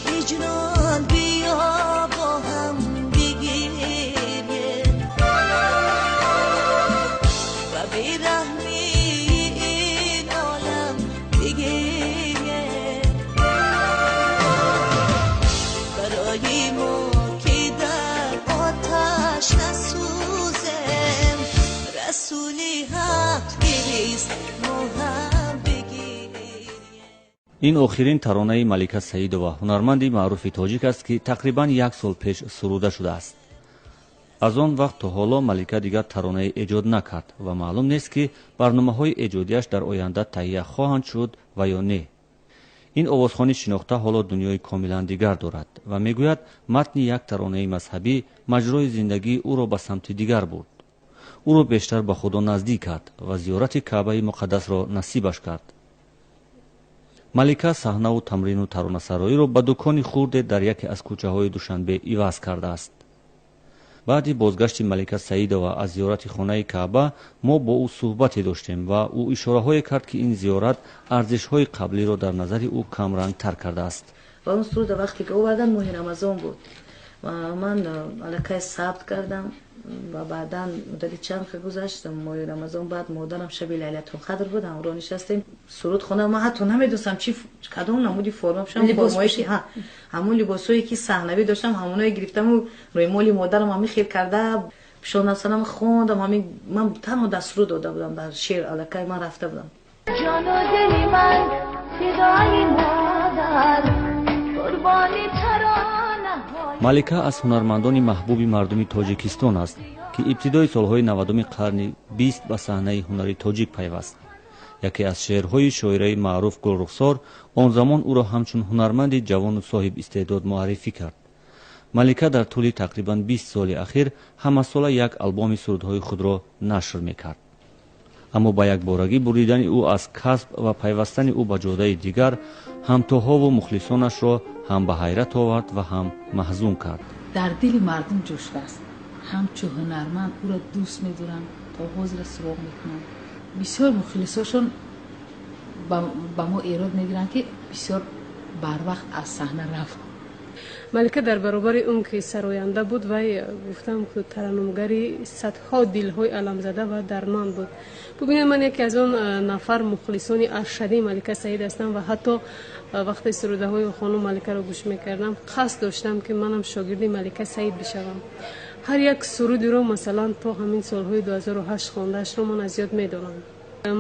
ҳиҷрон биё бо ҳам бигирем ва бераҳмии ин олам бигирем. Барои мо ки дар оташ насӯзем, расули ҳақ гирист, мо ҳам бигирем. Ин охирин таронаи Малика Саидова, ҳунарманди маъруфи тоҷик аст, ки тақрибан як сол пеш суруда шудааст. Аз он вақт то ҳоло Малика дигар таронае эҷод накард ва маълум нест, ки барномаҳои эҷодиаш дар оянда таҳия хоҳанд шуд ва ё не. Ин овозхони шинохта ҳоло дунёи комилан дигар дорад ва мегӯяд, матни як таронаи мазҳабӣ маҷрои зиндагии ӯро ба самти дигар бурд, ӯро бештар ба Худо наздик кард ва зиёрати Каъбаи муқаддасро насибаш кард. Малика саҳнаву тамрину таронасароиро ба дукони хурде дар яке аз кӯчаҳои Душанбе иваз кардааст. Баъди бозгашти Малика Саидова аз зиёрати хонаи Каъба мо бо ӯ суҳбате доштем ва ӯ ишораҳое кард, ки ин зиёрат арзишҳои қаблиро дар назари ӯ камрангтар кардааст. Ва он суруда вақте ки овардан, моҳи Рамазон буд ва ман аллакай сабт кардам ва баъдан муддати чанд ки гузашт, моҳи Рамазон баъд модарам шаби Лайлатулқадр буд, ҳамроҳ нишастем, суруд хондам. Ман ҳатто намедонистам, чи кадом намуди форма пӯшам. Либос формое ки пӯшед. Ҳа, ҳамон либосҳое ки саҳнавӣ доштам, ҳамоное гирифтаму рӯймоли модарам ҳамин хел карда пӯшонасанам, хондам. Ҳамин ман танҳо дар суруд дода будам, дар шеър аллакай ман рафта будам. Ҷону дили ман фидои модар, қурбони таронаҳои Малика аз ҳунармандони маҳбуби мардуми Тоҷикистон аст, ки ибтидои солҳои 90-уми қарни 20 ба саҳнаи ҳунари тоҷик пайваст. Яке аз шеърҳои шоираи маъруф Гулрухсор он замон ӯро ҳамчун ҳунарманди ҷавону соҳиб истеъдод муаррифӣ кард. Малика дар тӯли тақрибан 20 соли ахир ҳамасола як албоми сурудҳои худро нашр мекард, аммо ба якборагӣ буридани ӯ аз касб ва пайвастани ӯ ба ҷодаи дигар ҳамтоҳову мухлисонашро ҳам ба ҳайрат овард ва ҳам маҳзун кард. Дар дили мардум ҷо шудааст. Ҳамчун ҳунарманд ӯро дӯст медоранд, то ҳозира суроғ мекунанд. Бисёр мухлисошон ба мо эрод мегиранд, ки бисёр барвақт аз саҳна рафт. Малика дар баробари он ки сароянда буд, вай, гуфтам, тараннумгари садҳо дилҳои аламзада ва дарманд буд. Бубинед, ман яке аз он нафар мухлисони ашадии Малика Саид ҳастам ва ҳатто вақте сурудаҳои хонум Маликаро гӯш мекардам, қасд доштам, ки манам шогирди Малика Саид бишавам. Ҳар як сурудиро, масалан, то ҳамин солҳои 2008 хондаашро ман аз ёд медонам.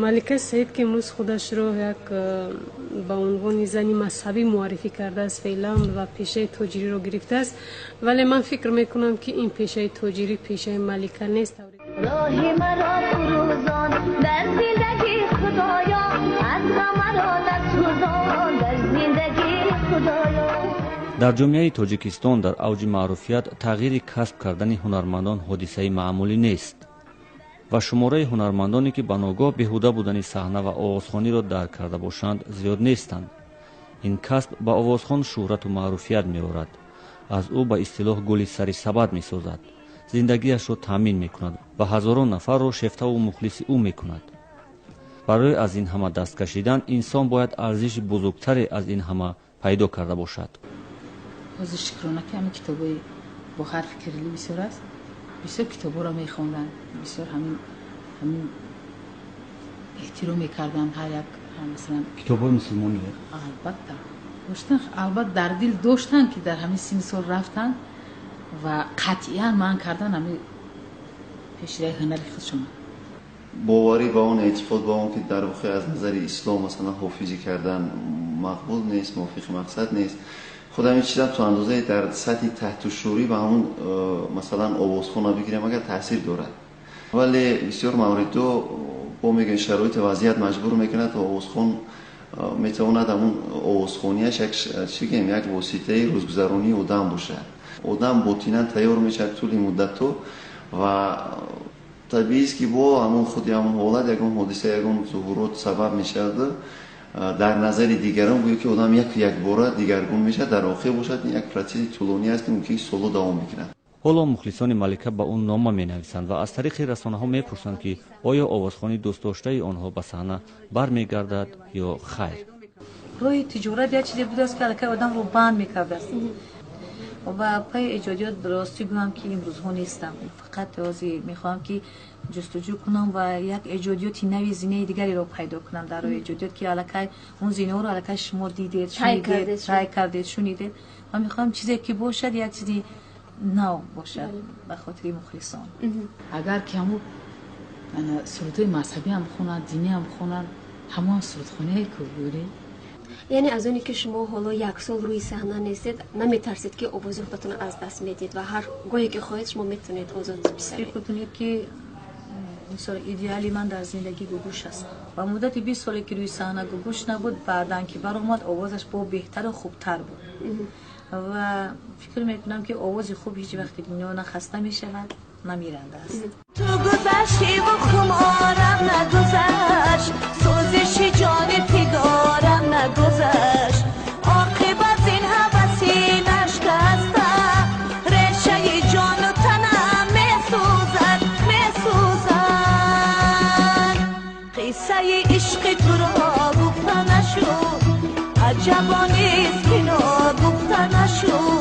Малика Саид, ки имрӯз худашро як ба унвони зани мазҳабӣ муаррифӣ кардааст феълан ва пешаи тоҷириро гирифтааст, вале ман фикр мекунам, ки ин пешаи тоҷирӣ пешаи Малика нест. Роҳи маро фурӯзон дар зиндагӣ, Худоё, аз ғамаро насӯзон дар зиндагӣ, Худоё. Дар ҷомеаи Тоҷикистон дар авҷи маъруфият тағйири касб кардани ҳунармандон ҳодисаи маъмулӣ нест ва шумораи ҳунармандоне, ки ба ногоҳ беҳуда будани саҳна ва овозхониро дарк карда бошанд, зиёд нестанд. Ин касб ба овозхон шӯҳрату маъруфият меорад, аз ӯ ба истилоҳ гули сари сабад месозад, зиндагиашро таъмин мекунад ва ҳазорон нафарро шефтаву мухлиси ӯ мекунад. Барои аз ин ҳама даст кашидан инсон бояд арзиши бузургтаре аз ин ҳама пайдо карда бошад. Ҳозир, шукрона, ки ҳамин китобҳои бо ҳарфи кирилӣ бисёр аст. Бисёр китобҳоро мехонданд, бисёр ҳамин эҳтиром мекарданд ҳар як, масалан. Китобҳои мусулмонӣ? Албатта, доштан, албатта, дар дил доштанд, ки дар ҳамин синни сол рафтанд ва қатъиян манъ кардан ҳамин пешираи ҳунари худшон. Боварӣ ба он, эътиқод ба он, ки дар воқеъ аз назари ислом, масалан, ҳофизӣ кардан мақбул нест, мувофиқи мақсад нест. Худ ҳамин чизам то андозае дар сатҳи таҳтушӯрӣ ба ҳамун масалан, овозхона бигирем агар, таъсир дорад. Вале бисёр мавридҳо бо мегӯянд, шароити вазъият маҷбур мекунад ва овозхон метавонад ҳамун овозхонияш як, чӣ гӯем, як воситаи рӯзгузаронии одам бошад. Одам ботинан тайёр мешавад тӯли муддатҳо ва табиист, ки бо ҳамун худи ҳамун ҳолат, ягон ҳодиса, ягон зуҳурот сабаб мешавад, дар назари дигарон гӯё ки одам яку якбора дигаргун мешавад. Дар воқеъ бошад, ин як процесси тӯлонӣ аст, ки мумкин солҳо давом мекунад. Ҳоло мухлисони Малика ба ӯ нома менависанд ва аз тариқи расонаҳо мепурсанд, ки оё овозхони дӯстдоштаи онҳо ба саҳна бармегардад ё хайр. Роҳи тиҷорат як чизе будааст, ки аллакай одамро банд мекардааст. Ва пайи эҷодиёт, ростӣ гӯям, ки имрӯзҳо нестам. Фақат ҳозир мехоҳам, ки ҷустуҷӯ кунам ва як эҷодиёти нави, зинаи дигареро пайдо кунам дар роҳи эҷодиёт, ки аллакай он зинаҳоро аллакай шумо дидед, шунидед, тай кардед, шунидед. Ва мехоҳам чизе ки бошад, як чизи нав бошад ба хотири мухлисон. Агар ки ҳамун сурудҳои мазҳабиам хонанд, диниам хонанд, ҳамон сурудхоние ку бӯред. Яъне аз оне ки шумо ҳоло як сол рӯи саҳна нестед, наметарсед, ки овози худатонро аз даст медиҳед ва ҳар гоҳе ки хоҳед, шумо метавонед озод бисароед? Фикр кунед, ки мисол, идеали ман дар зиндагӣ Гугуш аст. Ва муддати 20 соле ки рӯи саҳна Гугуш набуд, баъдан ки баромад, овозаш бо беҳтару хубтар буд. Ва фикр мекунам, ки овози хуб ҳеҷ вақти дунё на хаста мешавад, на миранда аст. Ту гузаштиву хуморам нагузашт, сӯзиши ҷони фигорам нагузашт. Оқибат ин ҳаваси нашкаста, решаи ҷону танам месӯзад, месӯзад. Қиссаи ишқи туро гуфта нашуд, аҷабонист, ки ногуфта нашуд.